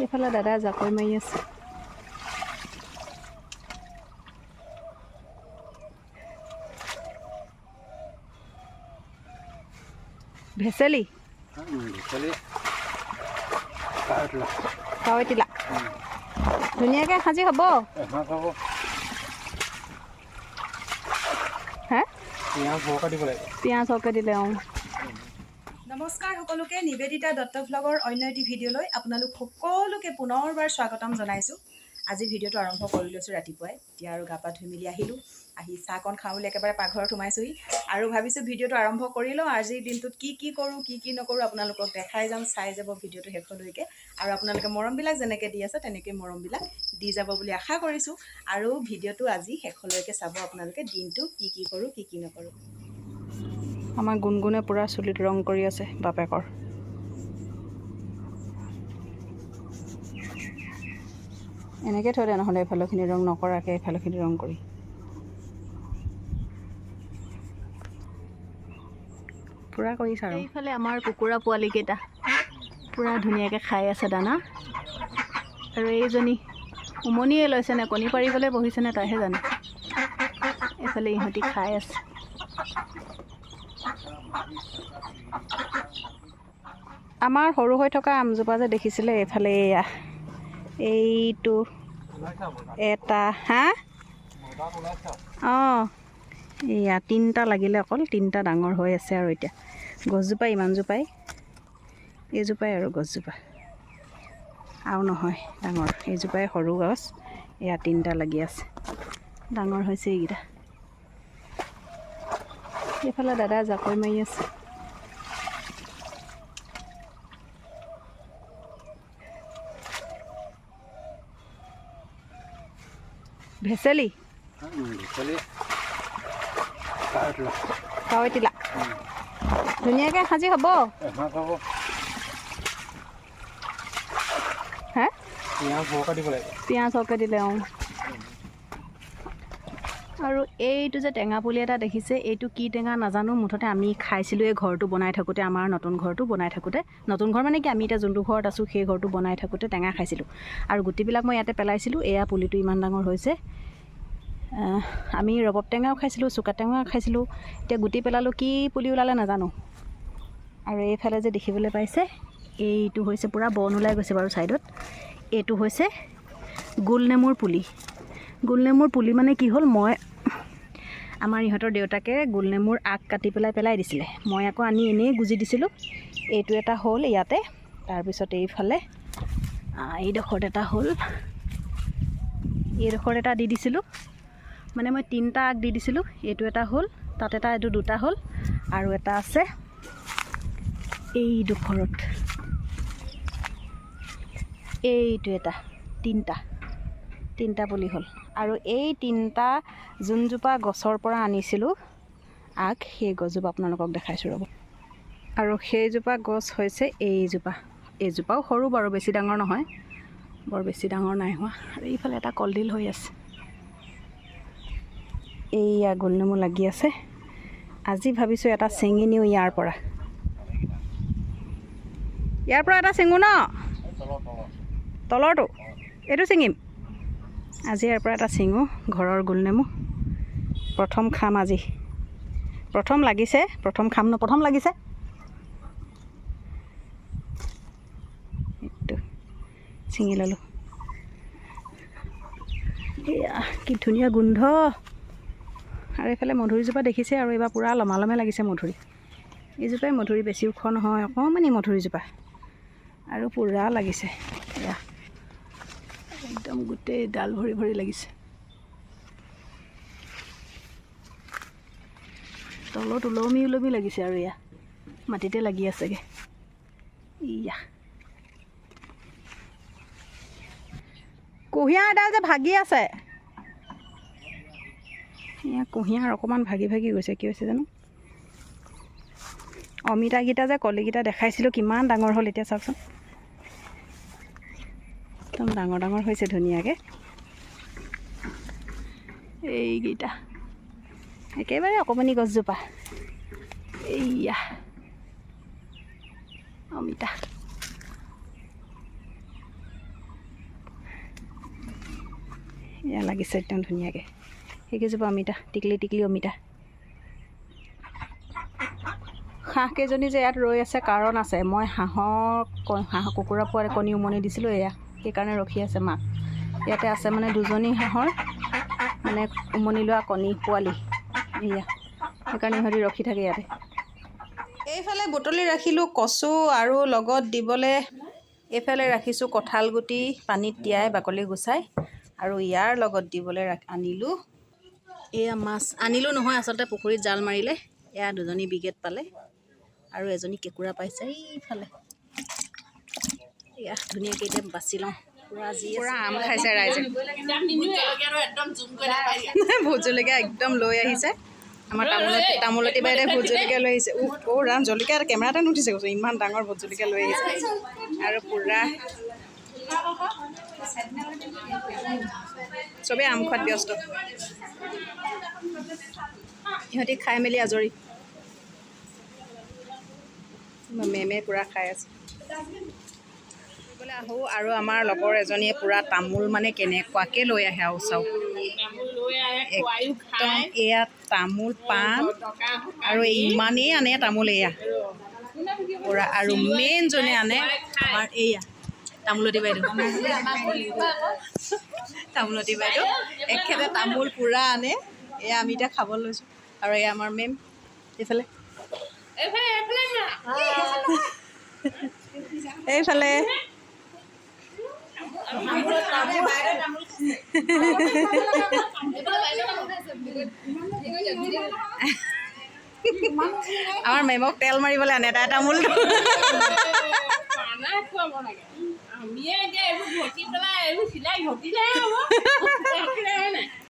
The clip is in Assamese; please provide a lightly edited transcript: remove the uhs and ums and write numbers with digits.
এইফালে দাদা জাকৈ মাৰি আছে। ভেচেলি কাৱৈতিলা ধুনীয়াকৈ সাজি হ'ব। হে, পিঁয়াজ সৰহকৈ দিলে। অঁ, নমস্কাৰ সকলোকে, নিবেদিতা দত্ত ভ্লগৰ অন্য এটি ভিডিঅ'লৈ আপোনালোক সকলোকে পুনৰবাৰ স্বাগতম জনাইছোঁ। আজি ভিডিঅ'টো আৰম্ভ কৰি লৈছোঁ ৰাতিপুৱাই। এতিয়া আৰু গা পা ধুই মেলি আহিলোঁ, আহি চাহকণ খাওঁ বুলি একেবাৰে পাকঘৰত সোমাইছোঁহি আৰু ভাবিছোঁ ভিডিঅ'টো আৰম্ভ কৰি লওঁ। আজিৰ দিনটোত কি কি কৰোঁ, কি কি নকৰোঁ আপোনালোকক দেখাই যাম। চাই যাব ভিডিঅ'টো শেষলৈকে আৰু আপোনালোকে মৰমবিলাক যেনেকৈ দি আছে তেনেকৈ মৰমবিলাক দি যাব বুলি আশা কৰিছোঁ। আৰু ভিডিঅ'টো আজি শেষলৈকে চাব আপোনালোকে, দিনটো কি কি কৰোঁ, কি কি নকৰোঁ। আমাৰ গুণগুণে পূৰা চুলিত ৰং কৰি আছে বাপেকৰ। এনেকৈ থৈ দে, নহ'লে এইফালৰখিনি ৰং নকৰাকৈ এইফালৰখিনি ৰং কৰি। পূৰা কৰিছা। আৰু এইফালে আমাৰ কুকুৰা পোৱালিকেইটা পূৰা ধুনীয়াকৈ খাই আছে দানা। আৰু এইজনী উমনিয়ে লৈছে নে কণী পাৰিবলৈ বহিছে নে তাইহে জানে। এইফালে ইহঁতি খাই আছে। আমাৰ সৰু হৈ থকা আমজোপা যে দেখিছিলে, এইফালে এয়া এইটো এটা, হা, অঁ, এয়া তিনিটা লাগিলে, অকল তিনিটা ডাঙৰ হৈ আছে। আৰু এতিয়া গছজোপা ইমানজোপাই, এইজোপাই আৰু গছজোপা আৰু নহয় ডাঙৰ, এইজোপাই সৰু গছ। এয়া তিনিটা লাগি আছে, ডাঙৰ হৈছে এইকেইটা। এইফালে দাদা জাকৈ মাৰি আছে। ভেচেলি কাৱৈতিলা ধুনীয়াকৈ সাজি হ'ব। হে, পিঁয়াজ সৰহকৈ দিলে। অঁ, আৰু এইটো যে টেঙা পুলি এটা দেখিছে, এইটো কি টেঙা নাজানো, মুঠতে আমি খাইছিলোঁ এই ঘৰটো বনাই থাকোঁতে, আমাৰ নতুন ঘৰটো বনাই থাকোঁতে, নতুন ঘৰ মানে কি আমি এতিয়া যোনটো ঘৰত আছোঁ সেই ঘৰটো বনাই থাকোঁতে টেঙা খাইছিলোঁ। আৰু গুটিবিলাক মই ইয়াতে পেলাইছিলোঁ। এয়া পুলিটো ইমান ডাঙৰ হৈছে। আমি ৰবাব টেঙাও খাইছিলোঁ, চুকা টেঙাও খাইছিলোঁ। এতিয়া গুটি পেলালোঁ, কি পুলি ওলালে নাজানো। আৰু এইফালে যে দেখিবলৈ পাইছে, এইটো হৈছে পূৰা বন ওলাই গৈছে বাৰু ছাইডত। এইটো হৈছে গোল নেমুৰ পুলি। গোল নেমুৰ পুলি মানে কি হ'ল, মই আমাৰ ইহঁতৰ দেউতাকে গোল নেমুৰ আগ কাটি পেলাই পেলাই দিছিলে, মই আকৌ আনি এনেই গুজি দিছিলোঁ। এইটো এটা হ'ল ইয়াতে, তাৰপিছত এইফালে এইডোখৰত এটা হ'ল, এইডোখৰত এটা দি দিছিলোঁ। মানে মই তিনিটা আগ দি দিছিলোঁ। এইটো এটা হ'ল, তাত এটা, এইটো দুটা হ'ল, আৰু এটা আছে এইডোখৰত, এইটো এটা, তিনিটা, তিনিটা পুলি হ'ল। আৰু এই তিনিটা যোনজোপা গছৰ পৰা আনিছিলোঁ আগ, সেই গছজোপা আপোনালোকক দেখাইছোঁ ৰ'ব। আৰু সেইজোপা গছ হৈছে এইজোপা। এইজোপাও সৰু বাৰু, বেছি ডাঙৰ নহয়, বৰ বেছি ডাঙৰ নাই হোৱা। আৰু এইফালে এটা কলডিল হৈ আছে। এইয়া গোলনেমু লাগি আছে। আজি ভাবিছোঁ এটা ছিঙি নিওঁ ইয়াৰ পৰা, ইয়াৰ পৰা এটা ছিঙো ন, তলৰটো, এইটো ছিঙিম আজি। ইয়াৰ পৰা এটা ছিঙো, ঘৰৰ গোলনেমু প্ৰথম খাম আজি। প্ৰথম লাগিছে, প্ৰথম খাম ন, প্ৰথম লাগিছে। এইটো ছিঙি ল'লোঁ। এয়া কি ধুনীয়া গোন্ধ। আৰু এইফালে মধুৰিজোপা দেখিছে, আৰু এইবাৰ পূৰা লমালমে লাগিছে মধুৰি। এইজোপাই মধুৰি, বেছি ওখ নহয়, অকণমানি মধুৰিজোপা, আৰু পূৰা লাগিছে। এয়া একদম গোটেই ডাল ভৰি ভৰি লাগিছে। তলত ওলমি ওলমি লাগিছে আৰু এয়া মাটিতে লাগি আছেগৈ। ইয়া কুঁহিয়াৰ এডাল যে ভাগি আছে, এয়া কুঁহিয়াৰ অকণমান ভাগি ভাগি গৈছে, কি হৈছে জানো। অমিতাকেইটা যে কলিকেইটা দেখাইছিলোঁ কিমান ডাঙৰ হ'ল এতিয়া চাওকচোন, একদম ডাঙৰ ডাঙৰ হৈছে ধুনীয়াকৈ। এইকেইটা একেবাৰে অকণমানি গছজোপা। এইয়া অমিতা। এয়া লাগিছে একদম ধুনীয়াকৈ। সেইকেইজোপা অমিতা, টিকলি টিকলি অমিতা। হাঁহকেইজনী যে ইয়াত ৰৈ আছে কাৰণ আছে, মই হাঁহ কুকুৰা পোৱালি কণী উমনি দিছিলোঁ, এয়া সেইকাৰণে ৰখি আছে মাক। ইয়াতে আছে মানে দুজনী হাঁহৰ মানে উমনি লোৱা কণী পোৱালি, এয়া সেইকাৰণে ইহঁতি ৰখি থাকে ইয়াতে। এইফালে বুটলি ৰাখিলোঁ কচু আৰু লগত দিবলৈ এইফালে ৰাখিছোঁ কঁঠাল গুটি পানীত তিয়াই বাকলি গুচাই, আৰু ইয়াৰ লগত দিবলৈ আনিলোঁ এয়া মাছ। আনিলোঁ নহয় আচলতে, পুখুৰীত জাল মাৰিলে। এয়া দুজনী বিগেট পালে আৰু এজনী কেঁকুৰা পাইছে এইফালে। এয়া ধুনীয়াকৈ এতিয়া বাছি লওঁ। পূৰা আম খাইছে ৰাইজে, ভোট জলকীয়া একদম লৈ আহিছে। আমাৰ তামোলতি বাইদেৱে ভোট জলকীয়া লৈ আহিছে। অ' ৰাম, জলকীয়া কেমেৰাতে নুঠিছে কৈছোঁ, ইমান ডাঙৰ ভোট জলকীয়া লৈ আহিছে। আৰু পূৰা চবেই আম খোৱাত ব্যস্ত, ইহঁতি খাই মেলি আজৰি। মেমে পূৰা খাই আছে। ফুৰিবলৈ আহোঁ আৰু আমাৰ লগৰ এজনীয়ে পূৰা তামোল মানে কেনেকুৱাকৈ লৈ আহে আৰু চাওক, একদম এয়া তামোল পাণ আৰু ইমানেই আনে তামোল এয়া পূৰা। আৰু মেইনজনে আনে আমাৰ এয়া তামোলতী বাইদেউ। তামোলতী বাইদেউ এখেতে তামোল পূৰা আনে। এয়া আমি এতিয়া খাব লৈছোঁ। আৰু এয়া আমাৰ মেম এইফালে এইফালে আমাৰ মেমক তেল মাৰিবলৈ আনে তাই তামোলটো।